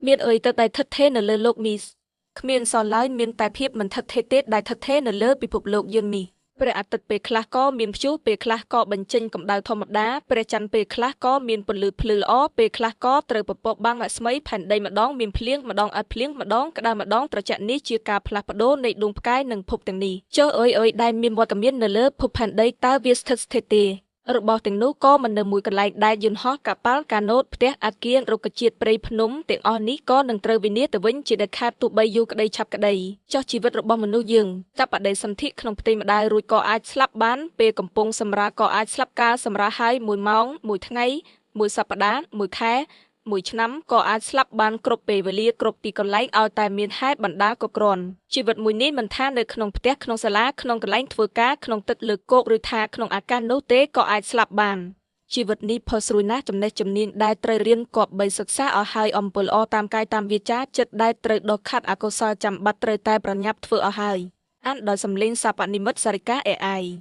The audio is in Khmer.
មានអីទៅតែថិតថេរនៅលើលោកនេះគ្មានសោះឡើយមានតែភាពមិនថិតថេរទេដែលថិតថេរនៅលើពិភពលោកយើងនេះព្រះអាទិត្យពេលខ្លះក៏មានព្យុះពេលខ្លះក៏បញ្ចេញកម្ដៅធម្មតាព្រះច័ន្ទពេលខ្លះក៏មានពន្លឺភ្លឺល្អពេលខ្លះក៏ត្រូវពពកបាំងរស្មីផែនដីម្ដងមានភ្លៀងម្ដងអត់ភ្លៀងម្ដងក្ដៅម្ដងត្រជាក់នេះជាការផ្លាស់ប្ដូរនៃដួងផ្កាយនិងភពទាំងនេះចុះអុយអុយដែលមានវត្តមាននៅលើភពផែនដីតើវាស្ថិតស្ថេរទេរបស់ទាំងនោះក៏មិននៅមួយកន្លែងដែរយន្តហោះកប៉ាល់កាណូតផ្ទះអាគាររុក្ខជាតិព្រៃភ្នំទាំងអស់នេះក៏នឹងត្រូវវិនាសទៅវិញជាដាច់ខាតទោះបីយូរក្តីឆាប់ក្តីចុះជីវិតរបស់មនុស្សយើងចាប់បដិសន្ធិក្នុងផ្ទៃម្ដាយរួចក៏អាចស្លាប់បានពេលកំពុងសម្រាលក៏អាចស្លាប់កាលសម្រាលហើយ1ម៉ោងមួយថ្ងៃមួយសប្តាហ៍មួយខែមួយឆ្នាំក៏អាចស្លាប់បានគ្រប់ពេលវេលាគ្រប់ទីកន្លែងឲ្យតែមានហេតុបណ្ដាលគ្រប់គ្រាន់ជីវិតមួយនេះមិនថានៅក្នុងផ្ទះក្នុងសាលាក្នុងកន្លែងធ្វើការក្នុងទឹកលើគោកឬថាក្នុងអាកាសនោះទេក៏អាចស្លាប់បានជីវិតនេះផុសស្រួយណាស់ចំណេះជំនាញដែលត្រូវរៀនគប្បីសិក្សាឲ្យហើយអំពើល្អតាមកាយតាមវាចាចិត្តដែលត្រូវដុសខាត់អកុសលចាំបាច់ត្រូវតែប្រញាប់ធ្វើឲ្យហើយអានដោយសំឡេងសព្វនិមិត្តសារិកា AI។